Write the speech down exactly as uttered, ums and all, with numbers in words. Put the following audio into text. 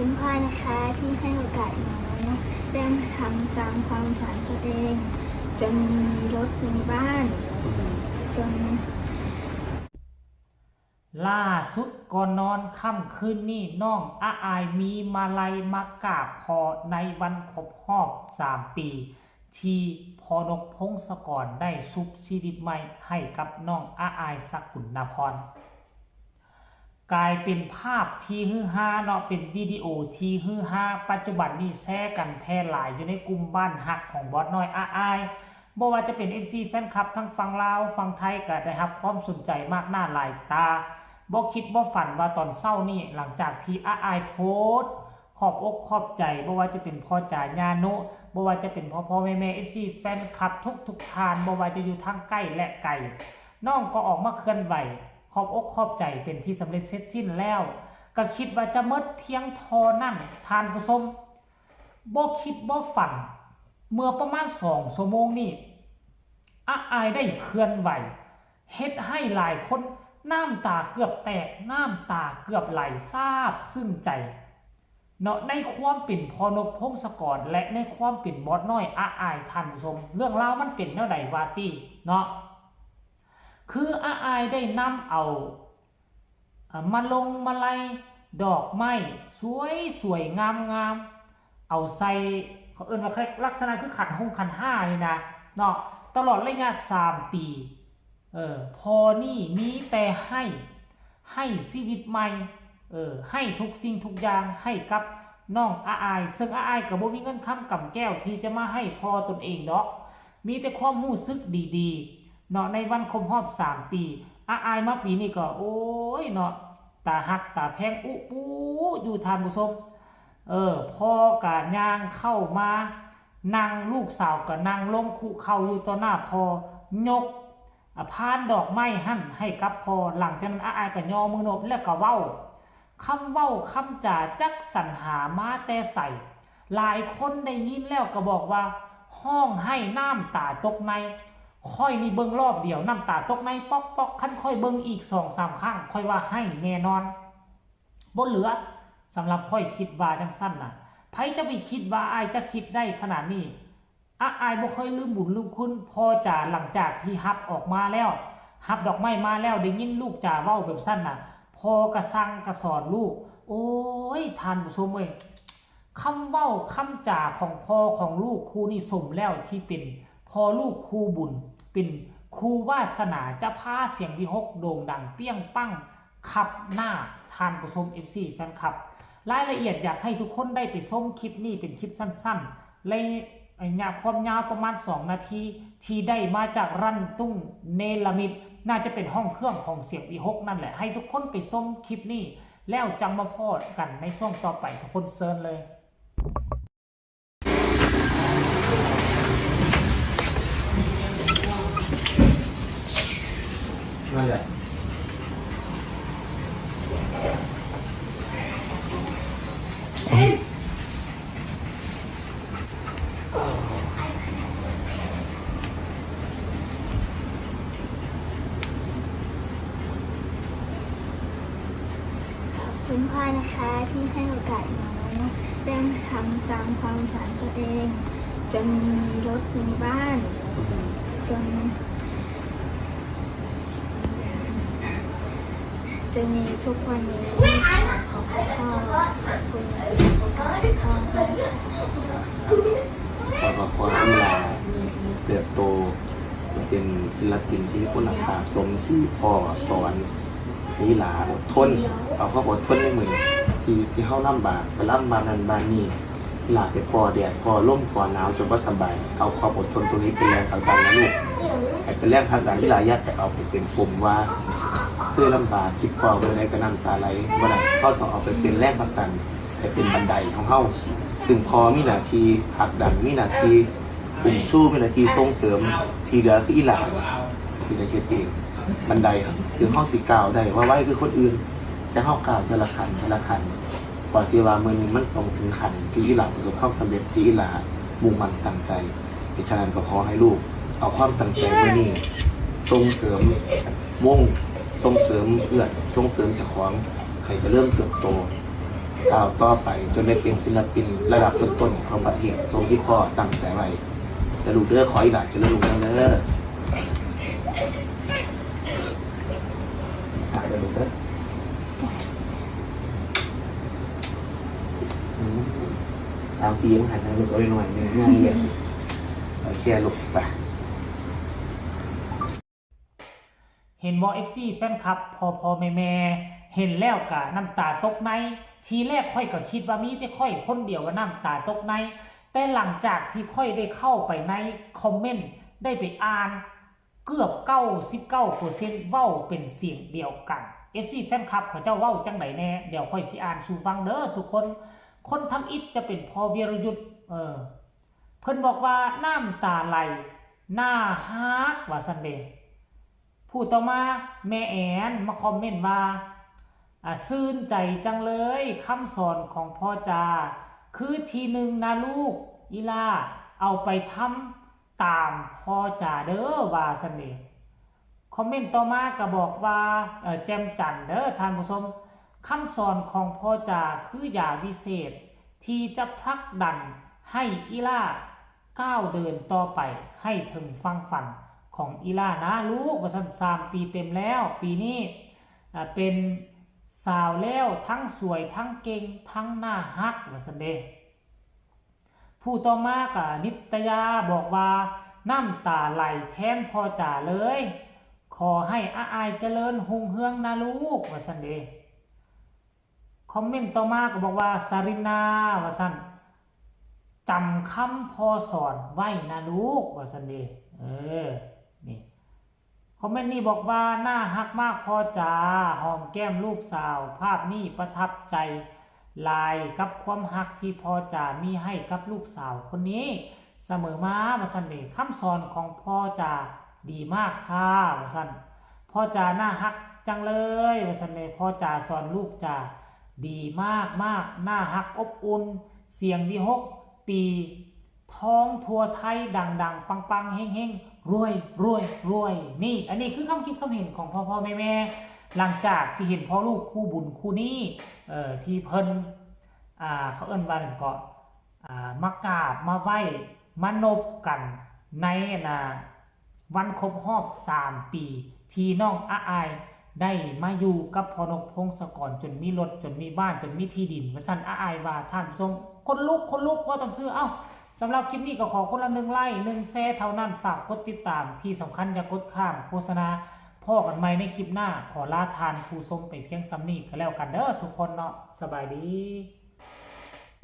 คุณพ่อนะคะที่ให้โอกาสหนูได้ทำตามความฝันตัวเอง จนมีรถมีบ้าน จน ล่าสุดก่อนนอนค่ำคืนนี้ น้องอาอายมีมาลัยมากราบพ่อในวันครบรอบสามปี ที่พ่อนกพงศกรได้ชุบชีวิตใหม่ให้กับน้องอาอายสกุลนพร กลายเป็นภาพที่ฮือฮาเนาะ เป็นวิดีโอที่ฮือฮา ปัจจุบันนี้แชร์กันแพร่หลายอยู่ในกลุ่มบ้านฮักของบอสน้อยอาอาย บ่ว่าจะเป็น เอฟซี แฟนคลับทั้งฝั่งลาวฝั่งไทยก็ได้รับความสนใจมากหน้าหลายตา บ่คิดบ่ฝันว่าตอนเช้านี้ หลังจากที่อาอายโพสต์ขอบอกขอบใจ บ่ว่าจะเป็นพ่อจ๋าญาโนะ บ่ว่าจะเป็นพ่อพ่อแม่แม่ เอฟซี แฟนคลับทุกทุกๆท่าน บ่ว่าจะอยู่ทางใกล้และไกล น้องก็ออกมาเคลื่อนไหว ขอบอกขอบใจเป็นที่สำเร็จเสร็จสิ้นแล้ว ก็คิดว่าจะหมดเพียงเท่านั้น ท่านผู้ชม บ่คิดบ่ฝัน เมื่อประมาณสองชั่วโมงนี้ อาอายได้เคลื่อนไหว เฮ็ดให้หลายคนน้ำตาเกือบแตก น้ำตาเกือบไหลซาบซึ้งใจ เนาะ ในความเป็นพ่อนกพงศกร และในความเป็นบอสน้อยอาอาย ท่านผู้ชม เรื่องราวมันเป็นแนวใดวาตี้เนาะ คืออาอายได้นำเอา อ่ะ มาลงมาลัยดอกไม้สวยสวยงามงาม เอาใส่ เขาเอิ้นว่าลักษณะคือขันหงขันห้านี่นะเนาะ ตลอดระยะสามปี เออ พ่อนี่มีแต่ให้ ให้ชีวิตใหม่ เออ ให้ทุกสิ่งทุกอย่างให้กับน้องอาอาย ซึ่งอาอายก็บ่มีเงินคำกำแก้วที่จะมาให้พ่อตนเองดอก มีแต่ความรู้สึกดีๆ เนาะ ในวันครบรอบสามปี อาอายมาปีนี้ก็ โอ้ยเนาะ ตาฮักตาแพงอุปูอยู่ ท่านผู้ชม เออ พ่อก็ย่างเข้ามานั่ง ลูกสาวก็นั่งลงคุเข่าอยู่ต่อหน้าพ่อ ยก อ่ะ พานดอกไม้หั่นให้กับพ่อ หลังจากนั้นอาอายก็ย่อมือนบแล้วก็เว้า คำเว้าคำจ๋าจักสรรหามาแต่ใส หลายคนได้ยินแล้วก็บอกว่า ฮ้องไห้น้ำตาตกใน ข้อยนี่เบิ่งรอบเดียวน้ำตาตกในป๊อกป๊อก คันข้อยเบิ่งอีกสองสามครั้ง ข้อยว่าไห้แน่นอน บ่เหลือ สำหรับข้อยคิดว่าจั่งซั้นน่ะ ไผจะไปคิดว่าอายจะคิดได้ขนาดนี้ อาอายบ่เคยลืมบุญลืมคุณพ่อจ๋า หลังจากที่ฮับออกมาแล้ว ฮับดอกไม้มาแล้ว ได้ยินลูกจ๋าเว้าแบบซั้นน่ะ พ่อก็สั่งก็สอนลูก โอ้ย ท่านผู้ชมเอ้ย คำเว้าคำจ๋าของพ่อของลูกคู่นี้สมแล้วที่เป็นพ่อลูกคู่บุญ เป็นคู่วาสนาจะพาเสียงวิหกโด่งดังเปรี้ยงปังคับหน้า ท่านผู้ชม เอฟซี แฟนคลับ รายละเอียดอยากให้ทุกคนได้ไปชมคลิปนี้เป็นคลิปสั้นๆ และระยะความยาวประมาณสองนาที ที่ได้มาจากรันตุ้งเนรมิต น่าจะเป็นห้องเครื่องของเสียงวิหกนั่นแหละ ให้ทุกคนไปชมคลิปนี้ แล้วจั่งมาพ้อกันในช่วงต่อไป ทุกคนเชิญเลย นั่นแหละ ขอบคุณพ่อนะคะที่ให้โอกาสหนูได้ทำตามความฝันตัวเอง จนมีรถมีบ้าน จน จนมีทุกวันนี้ ขอบคุณพ่อ ขอบคุณพ่อมากค่ะ ขอขอขอให้อีหลาเติบโตเป็นศิลปินที่มีคุณภาพสมที่พ่อสอน ให้อีหลาอดทน เอาความอดทนในมื้อที่ที่เฮาลำบาก ไปลำบ้านนั่นบ้านนี่ อีหลาไปพ้อแดดพ้อลมพ้อหนาวจนบ่สบาย เอาความอดทนตรงนี้เป็นแรงผลักดันนะลูก ให้เป็นแรงผลักดัน อีหลาอย่าไปเอาไปเป็นปมว่า เคยลำบาก คิดพ้อเมื่อใดก็น้ำตาไหล บ่ได้ เฮาต้องเอาไปเป็นแรงผลักดัน ให้เป็นบันไดของเฮา ซึ่งพ่อมีหน้าที่ผลักดัน มีหน้าที่อุ้มชู มีหน้าที่ส่งเสริม ที่เหลือคืออีหลาที่ได้เฮ็ดเอง บันไดถึงเฮาสิก้าวได้ว่าไวคือคนอื่น แต่เฮาก้าวเทื่อละขั้น เทื่อละขั้น กว่าสิว่ามื้อหนึ่งมันต้องถึงขั้นที่อีหลาประสบความสำเร็จ ที่อีหลามุ่งมั่นตั้งใจ เพราะฉะนั้นก็ขอให้ลูกเอาความตั้งใจมื้อนี้ส่งเสริมวง ส่งเสริมเอื้อน ส่งเสริมเจ้าของให้เจริญเติบโต ก้าวต่อไปจนได้เป็นศิลปินระดับต้นๆของประเทศ สมที่พ่อตั้งใจไว้ แล้วลูกเด้อ ขออีหลาเจริญรุ่งเรืองเด้อ ฝากเด้อลูกเด้อ อืม สามปีมันหันทางลูกเอาหน่อยหนึ่งง่ายเลย โอเคลูก ไป เห็นบ่ เอฟซี แฟนคลับ พ่อพ่อแม่แม่ เห็นแล้วกะน้ำตาตกใน ทีแรกข้อยก็คิดว่ามีแต่ข้อยคนเดียวว่าน้ำตาตกใน แต่หลังจากที่ข้อยได้เข้าไปในคอมเมนต์ ได้ไปอ่าน เกือบ เก้าสิบเก้าเปอร์เซ็นต์ เว้าเป็นเสียงเดียวกัน เอฟซี แฟนคลับเขาเจ้าเว้าจั่งใดแน่ เดี๋ยวข้อยสิอ่านสู่ฟังเด้อทุกคน คนทำอิฐจะเป็นพ่อวีรยุทธ เออ เพิ่นบอกว่าน้ำตาไหล น่าฮัก ว่าซั่นเด้ ผู้ต่อมาแม่แอนมาคอมเมนต์ว่า อ่า ซื่นใจจังเลย คำสอนของพ่อจา คือที่หนึ่งนะลูก อีหล่า เอาไปทำตามพ่อจาเด้อ ว่าซั่นเด้ คอมเมนต์ต่อมาก็บอกว่า เอ่อ แจ่มจันทร์เด้อท่านผู้ชม คำสอนของพ่อจาคือยาวิเศษ ที่จะผลักดันให้อีหล่าก้าวเดินต่อไปให้ถึงฝั่งฝันของอีหล่านะลูก ว่าซั่น สามปีเต็มแล้ว ปีนี้ อ่า เป็นสาวแล้ว ทั้งสวย ทั้งเก่ง ทั้งน่าฮัก ว่าซั่นเด้ ผู้ต่อมาก็นิตยาบอกว่า น้ำตาไหลแทนพ่อจ๋าเลย ขอให้อาอายเจริญรุ่งเรืองนะลูก ว่าซั่นเด้ คอมเมนต์ต่อมาก็บอกว่า สรินา ว่าซั่น จำคำพ่อสอนไว้นะลูก ว่าซั่นเด้ เออ นี่ คอมเมนต์นี้บอกว่า น่าฮักมากพ่อจ๋า หอมแก้มลูกสาว ภาพนี้ประทับใจหลายกับความฮักที่พ่อจ๋ามีให้กับลูกสาวคนนี้ เสมอมา ว่าซั่นเด้ คำสอนของพ่อจ๋าดีมากค่ะ ว่าซั่น พ่อจ๋าน่าฮักจังเลย ว่าซั่นเด้ พ่อจ๋าสอนลูกจ๋าดีมากมาก น่าฮักอบอุ่น เสียงวิหก ปี ทองทั่วไทย ดังๆ ปังๆ เฮงๆ รวย รวย รวย นี่ อันนี้คือคำคิดคำเห็นของพ่อพ่อแม่แม่ หลังจากที่เห็นพ่อลูกคู่บุญคู่นี้ เอ่อ ที่เพิ่น อ่า เขาเอิ้นว่าหยังเกาะ อ่า มากราบมาไหว้ มานบกันใน อันน่ะ วันครบรอบสามปี ที่น้องอาอายได้มาอยู่กับพ่อนกพงศกร จนมีรถ จนมีบ้าน จนมีที่ดิน ว่าซั่น อาอายว่า ท่านผู้ชม ขนลุก ขนลุก เว้าตามซื่อ เอ้า สำหรับคลิปนี้ก็ขอคนละหนึ่งไลค์ หนึ่งแชร์เท่านั้น ฝากกดติดตาม ที่สำคัญอย่ากดข้ามโฆษณา พ้อกันใหม่ในคลิปหน้า ขอลาท่านผู้ชมไปเพียงส่ำนี้ก็แล้วกันเด้อทุกคนเนาะ สบายดี